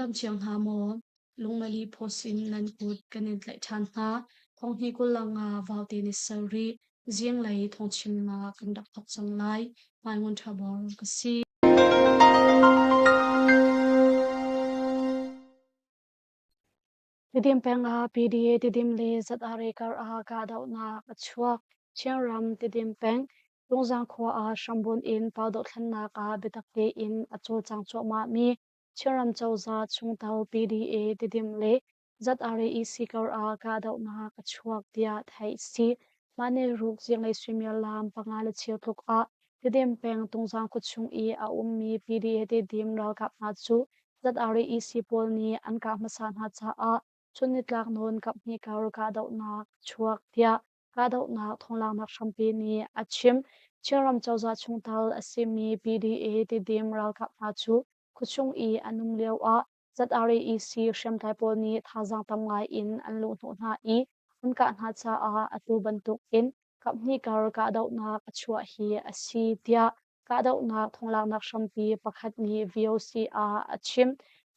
Nan dam cio hna maw? Lungmali post in nan kut kan in tlaih ṭhan hna. Thonghni 25 vaute ni sarih zinglei thawngchimnak kan rak thawk cang lai. Hmaingun ṭha bor ka si. Tidim peng ah PDA Tidim le ZRA kar ah kahdohnak a chuak. Chinram Tidim peng Tungzang khua ah hrambunh in pau dohthlennak ah biatak tein a cawlcang cuahmahmi Chinram cozah chungtel PDA Tidim le ZRA-EC kar ah kahdohnak a chuak tiah theih a si. Mah ni ruk zinglei suimilam panga le cheu tluk ah Tidim peng Tungzang khuachung i a ummi PDA Tidim ralkap hna cu ZRA-EC pawl nih an kah hmasa hna caah chun nitlak nawn kaphnih kar kahdohnak a chuak tiah kahdohnak thonglaknak hrampi nih a chim. Chinram cozah chungtel a simi PDA Tidim ralkap hna cu khuachung i an um lioah ZRA-EC hriamtlai pawl nih thazaang tam ngai in an luhhnawh hna i an kah hna caah atu bantuk in kaphnih kar kahdohnak a chuah hi a si tiah Kahdohnak thonglaknak hrampi pakhat nih VOC ah a chim.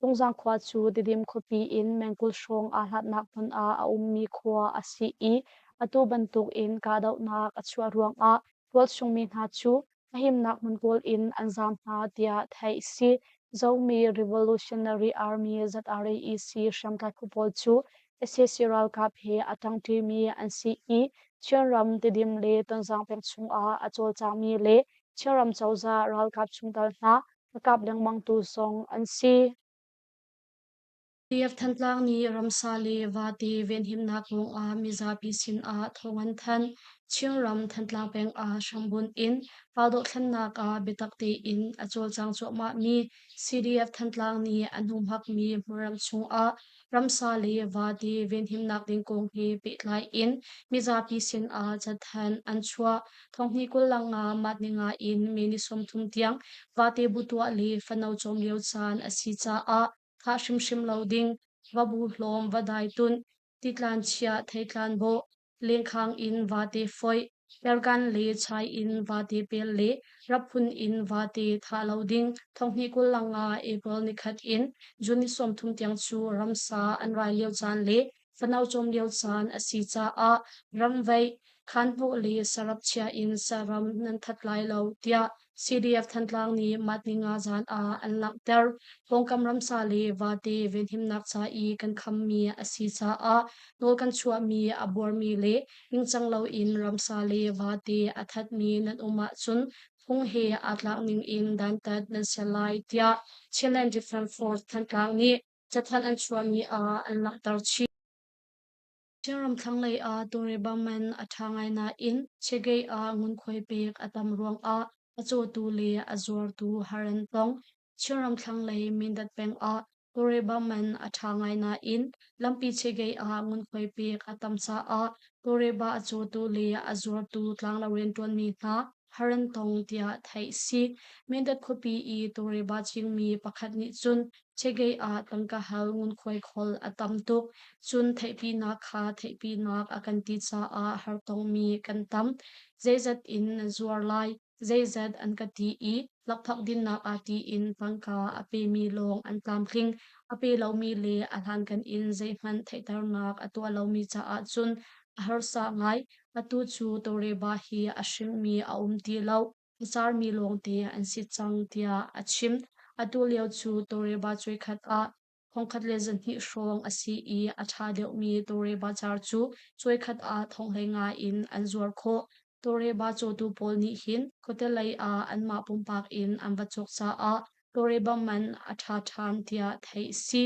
Tungzang khua cu Tidim khuapi in meng 20 hrawng aa hlatnak hmun ah a ummi khua a si i atu bantuk in kahdohnak a chuah ruangah tualchungmi hna cu a himnak hmun kawl in an zaam hna tiah theih a si. Zomi Revolutionary Army ZRAEC hriamtlai phu pawl cu sac ralkap he a ṭangṭimi an si i Chinram Tidim le Tonzang peng chungah a cawlcangmi le Chinram cozah ralkap chungtel hna a kap lengmangtu zong an si. PDF Thantlang nih ramsa le vate venhimnak ruangah mizapi sinah thawng an thanh. Chinram Thantlang peng ah hrambunh in pa dohthlennak ah biatak tein a cawlcang cuahmahmi CDF Thantlang nih an humhakmi hmunram chungah ramsa le vate venhimnak ding kong he pehtlai in mizapi sinah cathanh an chuah. Thonghni 25 mat ninga in May ni 30 tiang vate bu tuah le fano cawm lio caan a si caah thah hrimhrim lo ding, va bu hlawm, va dai tunh, titlan chiah, theitlan bawh, lengkhang in vate foih, ergan le chai in vate pel le rap phun in vate thah lo ding. Thonghni 25 April nikhat in June ni 30 tiang cu ramsa an rai lio caan le fano cawm lio caan a si caah ramveih, khanhnawh le sarap chia in saram nan that lai lo tiah CDF Thantlang nih mat ninga zan ah an langhter. Pawngkam ramsa le vate venhimnak ca i kan khammi a si caah nawl kan chuahmi a buarmi le ningcang loin ramsa le vate a thatmi nan um ahcun phung he aa tlak ning in dantat nan si lai tiah Chinland Defense Force Thantlang nih cathanh an chuahmi ah an langhter chih. Chinram thlanglei ah Tawlreba man a ṭha ngai nain Chiagei ah ngunkhuai pek a tam ruangah a cawtu le a zuartu har an tong. Chinram thlanglei Mindat peng ah Tawlreba man a ṭha ngai nain lampi Chiagei ah ngunkhuai pek a tam caah Tawlreba a cawtu le a zuartu tlanglo rianṭuanmi hna har an tong tiah theih a si. Mindat khuapi i Tawlreba cingmi pakhat nih cun Chegei ah tangka hal ngunkhuai khawl a tam tuk. Cun theihpinak kha theihpinak a kan ti caah hartongmi kan tam. Zeizat in na zuar lai, zeizat an ka ti i lakphak dinnak ah tiin tangka a pemi lawng an tlamtling. A pe lomi le a hlankan in zeihmanh theihternak a tuah lomi caah cun a harsa ngai. Atu cu Tawlreba hi a hringmi a um ti lo. A carmi lawngte an si cang tiah a chim. Atu lio cu Tawlreba cuaikhat ah 1200 hrawng a si i a ṭha deuhmi Tawlreba car cu cuaikhat ah 15,000 in an zuar khawh. Tawlreba cawtu pawl nih hin khuate lei ah anmah pumpak in an va cawk caah Tawlreba man a ṭha ṭhan tiah theih a si.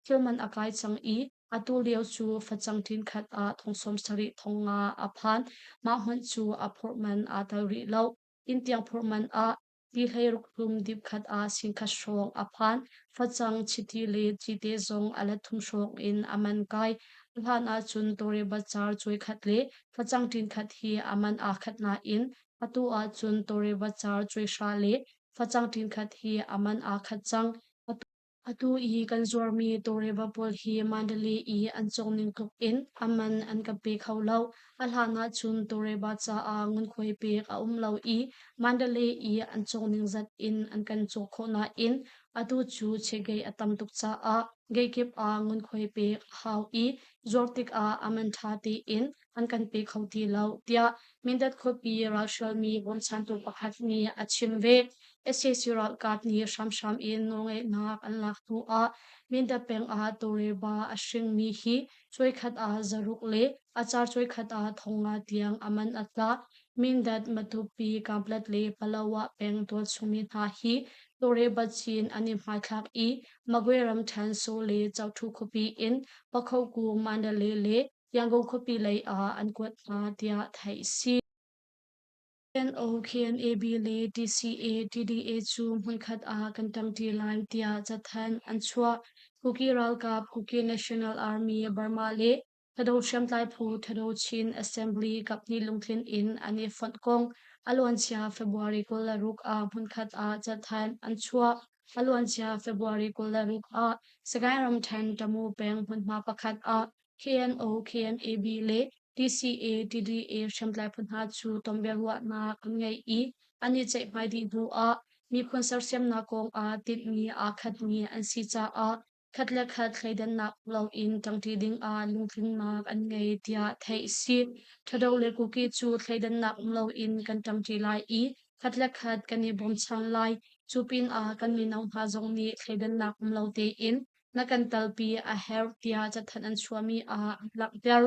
Thil man a kai cang i Atu lio cu facang ṭinkhat ah thong 70 thong nga a phan. Mah hmanh cu a phurh man aa tel rih lo. Inn tiang phurh man ah ti 16 hlum dip khat ah singkhat hrawng a phan. Facang, chiti le cite zong a let thum hrawng in a man kai. A hlan ahcun tawre bacar cuai khat le facang ṭinkhat hi a man aa khat nain atu ahcun tawre bacar cuai hra le facang ṭinkhat hi a man aa khat cang. Atu i kan zuarmi tawlreba pawl hi Mandalay i an cawk ning tluk in a man an kan pe kho lo. A hlan ahcun tawlreba caah ngunkhuai pek a um lo i Mandalay i an cawk ning zat in an kan cawk khawh nain atu cu chegei a tam tuk caah geikip ah ngunkhuai pek a hau i zuar tikah a man ṭha tein an kan pe kho ti lo, tiah Mindat khuapi ralhrialmi bawmchantu pakhat nih a chim ve. Sac ralkap nih hramhram in nawlngeihnak an lak hnu ah Mindat peng ah tawlreba a hringmi hi cuaikhat ah zaruk le a car cuaikhat ah 500 tiang a man a tla. Mindat, Matupi, Kanpetlet le Palawa peng tualchungmi hna hi tawlreba cin an i hmaithlak i Magwe ramṭhen Saw le Cauṭhu khuapi in Pakhoku, Mandalay le Yangon khuapi lei ah an kuat hna tiah theih a si. KNO, KNAB le TCA, TDA cu hmunkhat ah kan ṭangṭi lai tiah cathanh an chuah. Kuki ralkap, Kuki National Army, Burma le Thado hriamtlai phu Thado Chin Assembly kaphnih lungtlin in an i fonh kong a luancia February 26 ah hmunkhat ah cathanh an chuah. A luancia February 26 ah Sagaing ramṭhen Tamu peng hmunhma pakhat ah KNO, KNAB le TCA, TDA hriamtlai phu hna cu tonbiaruahnak an ngei i an i ceihmai dih hnu ah miphun sersiamnak kong ah tinhmi aa khatmi an si caah khat le khat thleidannak loin ṭangṭi ding ah lungtlinnak an ngei tiah theih a si. Thado le Kuki cu thleidannak um loin kan ṭangṭi lai i khat le khat kan i bawmchan lai. Cu pinah kan mino hna zong nih thleidannak um lo tein na kan talpi a herh tiah cathanh an chuahmi ah an langhter.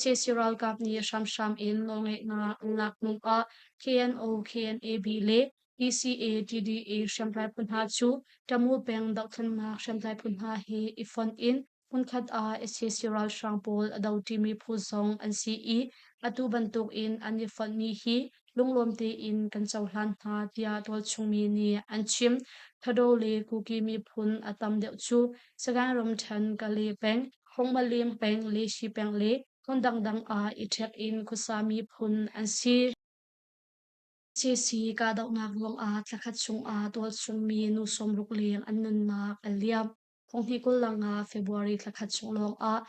Sac ralkap nih hramhram in nawlngeihnak an lak hnu ah KNO, KNAB le TCA, TDA hriamtlai phu hna cu Tamu peng dohthlennak hriamtlai phu hna he i fonh in hmunkhat ah sac ralhrang pawl a doṭimi phu zong an si i atu bantuk in an i fonhmi hi lunglawm tein kan cohlan hna tiah tualchungmi nih an chim. Thado le Kuki miphun a tam deuh cu Sagaing ramṭhen Kale peng, Hongmalim peng, Leshi peng le hmun dangdang ah i ṭhek in khuasa miphun an si. CC kahdohnak ruangah thlakhat chungah tualchungmi nu 60 leng an nunnak a liam. Thonghnih 25 February thlakhat chung lawngah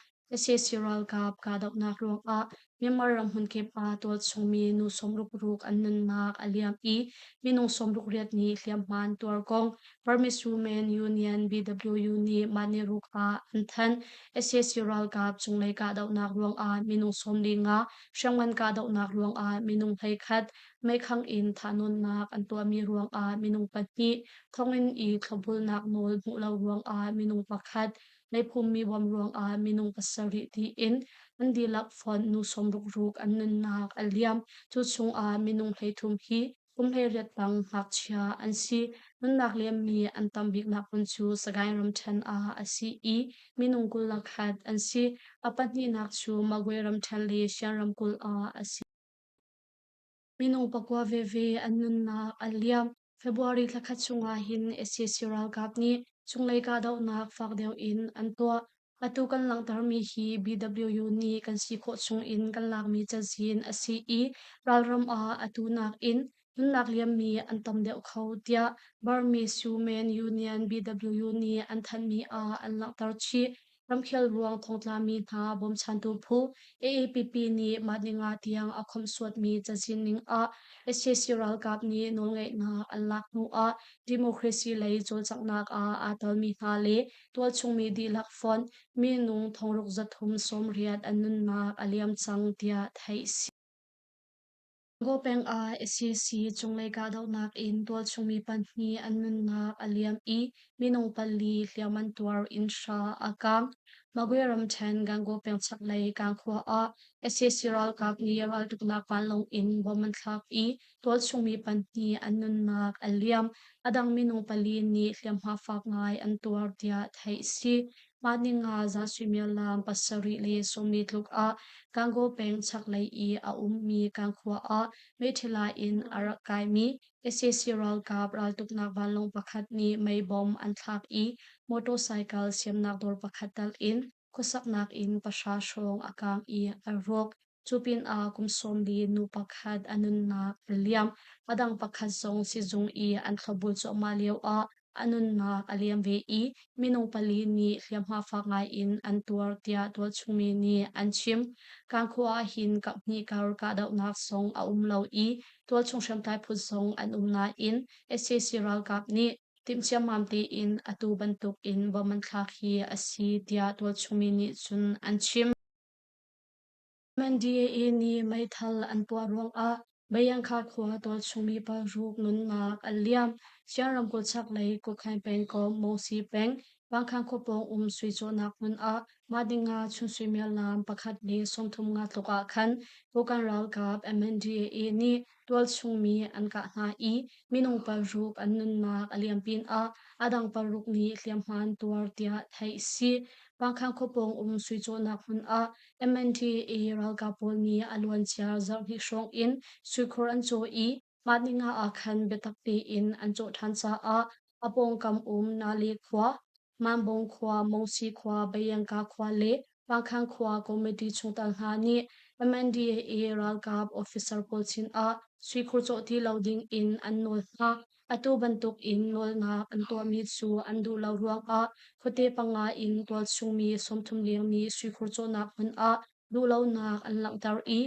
sac ralkap kahdohnak ruangah Myanmar ram hmunkip ah tualchungmi nu 66 an nunnak a liam i minung 68 nih hliamhma an tuar kong Burmese Women Union BWU nih mah ni ruk ah an thanh. Sac ralkap cunglei kahdohnak ruangah minung 45, hriamngan kahdohnak ruangah minung 11, meikhang in thahnawnnak an tuahmi ruangah minung pahnih, thonginn i thlopbulnak nawl hmuh lo ruangah minung pakhat, meiphummi bom ruangah minung pasarih tiin an dihlak fonh nu 66 an nunnak a liam. Cu chungah minung 33 hi kum 18 tang ngakchia an si. Nunnak liammi an tam biknak hmun cu Sagaing ramṭhen ah a si i minung 21 an si. A pahnihnak cu Magway ramṭhen le Shan ramkulh ah a si. Minung pakua veve an nunnak a liam. February thlakhat chungah hin sac ralkap nih cunglei kahdohnak fak deuh in an tuah. Atu kan langhtermi hi BWU nih kan si khawh chungin kan lakmi cazin a si i ralram ah atu nakin nunnak liammi an tam deuh kho tiah Burmese Human Union BWU nih an thanhmi ah an langhter chih. Ramkhel ruang thongtlami hna bawmchantu phu AAPP nih mah ninga tiang a khawmhsuatmi cazin ning ah sac ralkap nih nawlngeihnak an lak hnu ah democracy lei cawlcanghnak ah aa telmi hna le tualchungmi dihlak fonh minung 6,390 an nunnak a liam cang tiah theih a si. Gangaw peng ah sac cunglei kahdohnak in tualchungmi pahnih an nunnak a liam i minung pali hliam an tuar inn hra a kaang. Magwe ramṭhen Gangaw peng chaklei Kangkhua ah sac ralkap nih raltuknak vanlawng in bom an thlak i tualchungmi pahnih an nunnak a liam. A dang minung pali nih hliamhma fak ngai an tuar tiah theih a si. Mah ninga zan suimilam 7:40 tluk ah Gangaw peng chaklei i a ummi Kangkhua ah Meithila in a rak kaimi sac ralkap raltuknak vanlawng pakhat nih meibom an thlak i motorcycle siamnak dawr pakhat tal in khuasaknak inn pahra hrawng a kaang i a rawk. Cu pinah kum 40 nu pakhat a nunnak a liam. A dang pakhat zong sizung i an thlopbul cuahmah lioah. a nunnak a liam ve i minung pali nih hliamhma fak ngai in an tuar tiah tualchungmi nih an chim. Kangkhua ah hin kaphnih kar kahdohnak zong a um lo i tualchung hriamtlai phu zong an um nain sac ralkap nih timhciammam tein atu bantuk in bom an thlak hi a si tiah tualchungmi nih cun an chim. MNDAA nih meithal an puah ruangah Bayangkha khua tualchungmi paruk nunnak an liam. Sian ramkulh chaklei Kuthain pengkomh Mongsi peng Pangkhang khua pawng um sui cawhnak hmun ah mah ding ah chun suimilam pakhat le 30 nga tluk ah khan Kokang ralkap MNDAA nih tualchungmi an kah hna i minung paruk an nunnak a liam pinah a dang paruk nih hliamhma an tuar tiah theih a si. Pangkhang khua pawng um sui cawhnak hmun ah MNDAA ralkap pawl nih a luancia zarhhnih hrawng in suikhur an caw i mah ni nga ah khan biatak tein an cawh ṭhan caah a pawngkam um Nale khua, Manbong khua, Mongsi khua, Bayangka khua le Pangkhang khua committee chungtel hna nih MNDAA ralkap officer pawl sinah suikhur cawh ti lo ding in an nawl hna. Atu bantuk in nawlnak an tuahmi cu an duh lo ruangah khuate panga in tualchungmi 30 leng nih suikhur cawhnak hmun ah duhlonak an langhter i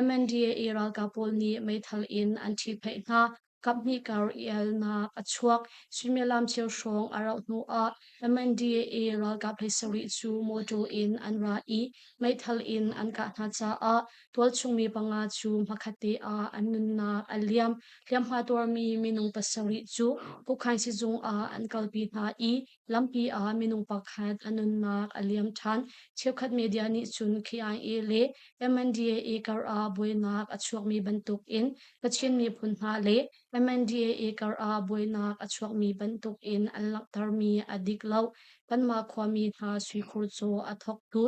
MNDAA ralkap pawl nih meithal in an ṭhihphaih hna. Kaphnih kar i alnak a chuak. Suimilam cheu hrawng a rauh hnuah MNDAA ralkap 17 cu mawṭaw in an ra i meithal in an kah hna caah tualchungmi panga cu hmakhatte ah an nunnak a liam. Hliamhma tuarmi minung pasarih cu Kukhain sizung ah an kalpi hna i lampi ah minung pakhat a nunnak a liam ṭhan. Cheukhat media nih cun KIA le MNDAA kar ah buainak a chuakmi bantuk in Kachin miphun hna le MNDAA kar ah buainak a chuakmi bantuk in an langhtermi a dik lo. Kanmah khuami hna suikhur caw a thawktu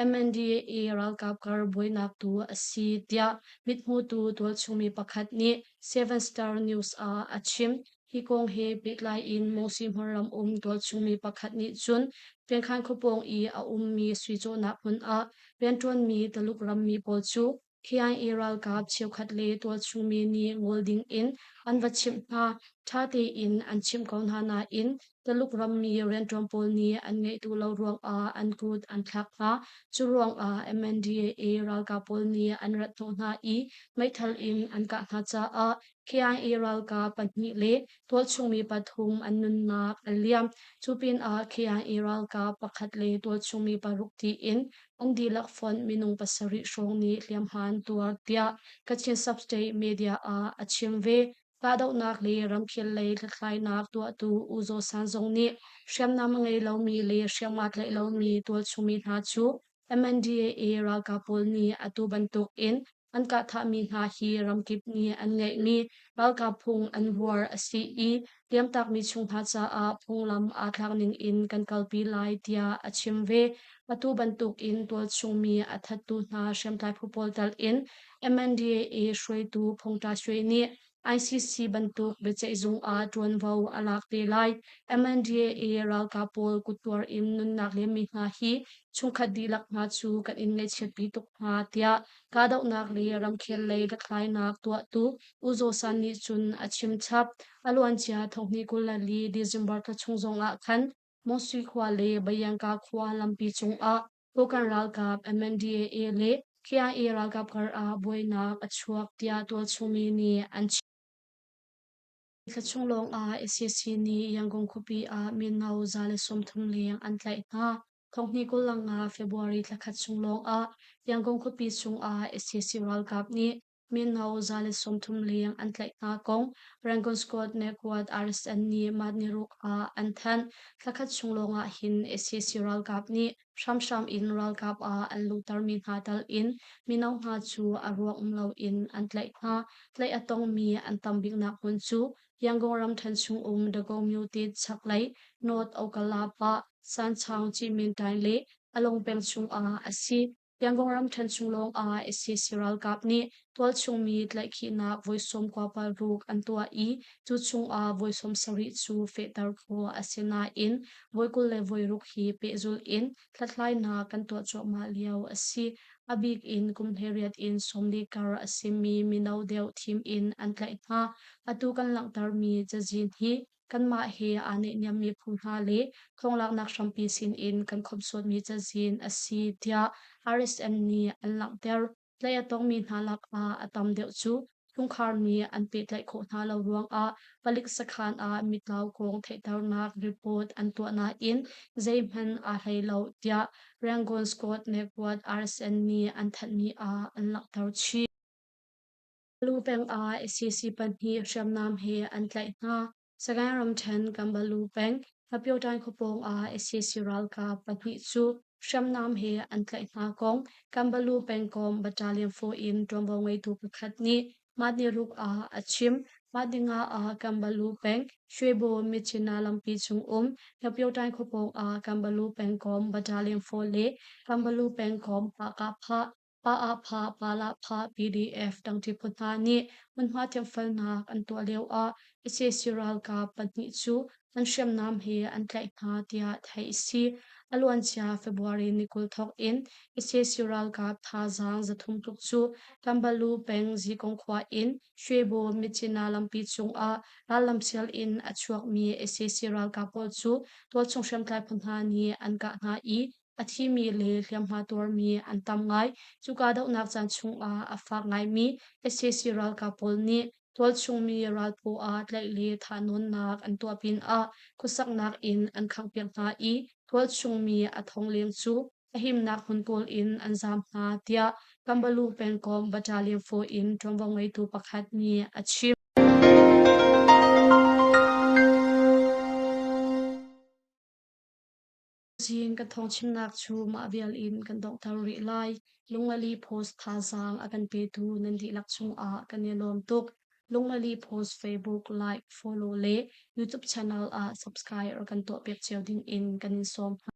MNDAA ralkap kar buainak tu a si tiah mithmutu tualchungmi pakhat nih Seven Star News ah a chim. Hi kong he pehtlai in Mawsi hmunram um tualchungmi pakhat nih cun Piankhan khuapawng i a ummi sui cawhnak hmun ah rianṭuanmi Taluk rammi pawl cu KIA ralkap cheukhat le tualchungmi nih ngol ding in an va chimh hna. Ṭha tein an chimh ko hna nain Taluk rammi rianṭuan pawl nih an ngaih duh lo ruangah an kut an thlak hna. Cu ruangah MNDAA ralkap pawl nih an rat hnawh hna i meithal in an kah hna caah KIA ralkap pahnih le tualchungmi pathum an nunnak a liam. Cu pinah KIA ralkap pakhat le tualchungmi paruk tiin an dihlak fonh minung pasarih hrawng nih hliamhma an tuar tiah Kachin Sub-State media ah a chim ve. Kahdohnak le ramkhel lei hlathlainak tuahtu U Zaw San zong nih hriamnam a ngei lomi le hriamnga tlaih lomi tualchungmi hna cu MNDAA ralkap pawl nih atu bantuk in an kahthahmi hna hi ramkip nih an ngeihmi ralkap phung an buar a si i liamtakmi chung hna caah phunglam aa tlak ning in kan kalpi lai tiah a chim ve. Atu bantuk in tualchungmi a thattu hna hriamtlai phu pawl tal in MNDAA hruaitu Phung Ta Shwe nih ICC bantuk biaceihzung ah ṭuanvo a lak te lai. MNDAA ralkap pawl kuttuar in nunnak liammi hna hi chungkhat dihlak hna cu kan in ngaihchiatpi tuk hna tiah kahdohnak le ramkhel lei hlathlainak tuahtu U Zaw San nih cun a chim chap. A luancia thonghnih 24 December thla chung zongah khan Mosui khua le Bayangka khua lampi cungah Kokang ralkap MNDAA le KIA ralkap kar ah buainak a chuak tiah tualchungmi nih an chim. Thla chung lawngah sac nih Yangon khuapi ah mino 130 leng an tlaih hna. Thonghnih 25 February thla khat chung lawngah Yangon khuapi chungah sac ralkap nih mino 130 leng an tlaih hna kong Rangoon Squad Network RSN nih mah niruk ah an thanh. Thla khat chung lawngah hin sac ralkap nih hramhram in ralkap ah an luhtermi hna tal in mino hna cu a ruak um loin an tlaih hna. Tlaih a tongmi an tam biknak hmun cu Yangon ramṭhen chungum Dagon Myotit chaklei North Okkalapa Sanchaung Cimintaing le Along peng chungah a si. Yangon ramṭhen chung lawngah sac ralkap nih tualchungmi tlaihkhihnak voi 96 an tuah i cu chungah voi 70 cu fehter khawh a si nain voi 26 hi pehzulh in hlathlainak kan tuah cuahmah lio a si. A bik in kum 18 in 40 kar a simi mino deuh thim in an tlaih hna. Atu kan langhtermi cazin hi. kanmah he aa neihniammi phu hna le thawnglaknak hrampi sinin kan khawmhsuatmi cazin a si tiah RSM nih an langhter. Tlaih a tongmi hna lakah a tam deuh cu chungkhar nih an pehtlaih khawh hna lo ruangah palik sakhan ah mitlau kong theihternak report an tuah nain zeihmanh aa hlei lo tiah Rangoon Scott Network RSN nih an thanhmi ah an langhter chih. Lu peng ah sac pahnih hriamnam he an tlaih hna. Sagaing ramṭhen Kambalu peng Hapioṭain khuapawng ah sac ralkap pahnih cu hriamnam he an tlaih hna kong Kambalu pengkomh Battalion 4 in ṭuanvo ngeitu pakhat nih mah niruk ah a chim. Mah ninga ah Kambalu peng Shwebo Myitkyina lampi chung um Hapioṭain khuapawng ah Kambalu pengkomh Battalion 4 le Kambalu pengkomh Pahkahphah Pa-ah-phah, pa-lah-phah, PDF tangṭi phu hna nih hmunhma thiamfalnak an tuah lioah sac ralkap pahnih cu an hriamnam he an tlaih hna tiah theih a si. A luancia February ni 20 thawk in sac ralkap thazaang 300 tluk cu Kambalu peng Zikong khua in Shwebo Myitkyina lampi cungah rallam sial in a chuakmi sac ralkap pawl cu tualchung hriamtlai phu hna nih an kah hna i A thimi le hliamhma tuarmi an tam ngai. Cu kahdohnak caan chungah a fak ngaimi sac ralkap pawl nih tualchungmi ralphaw ah tlaih le thahnawnnak an tuah pinah khuasaknak inn an khanghpiak hna i tualchungmi a thong leng cu a himnak hmun pawl in an zaam hna tiah Kambalu pengkomh Battalion 4 in ṭuanvo ngeitu pakhat nih a chim. Zing kan thawngchimnak cu mah vial in kan donghter rih lai. Lunglali Post thazaang a kan petu nan dihlak cungah kan i lawm tuk. Lunglali Post Facebook like, follow le YouTube channel ah subscribe rak kan tuahpiak cio ding in kan in sawm hna.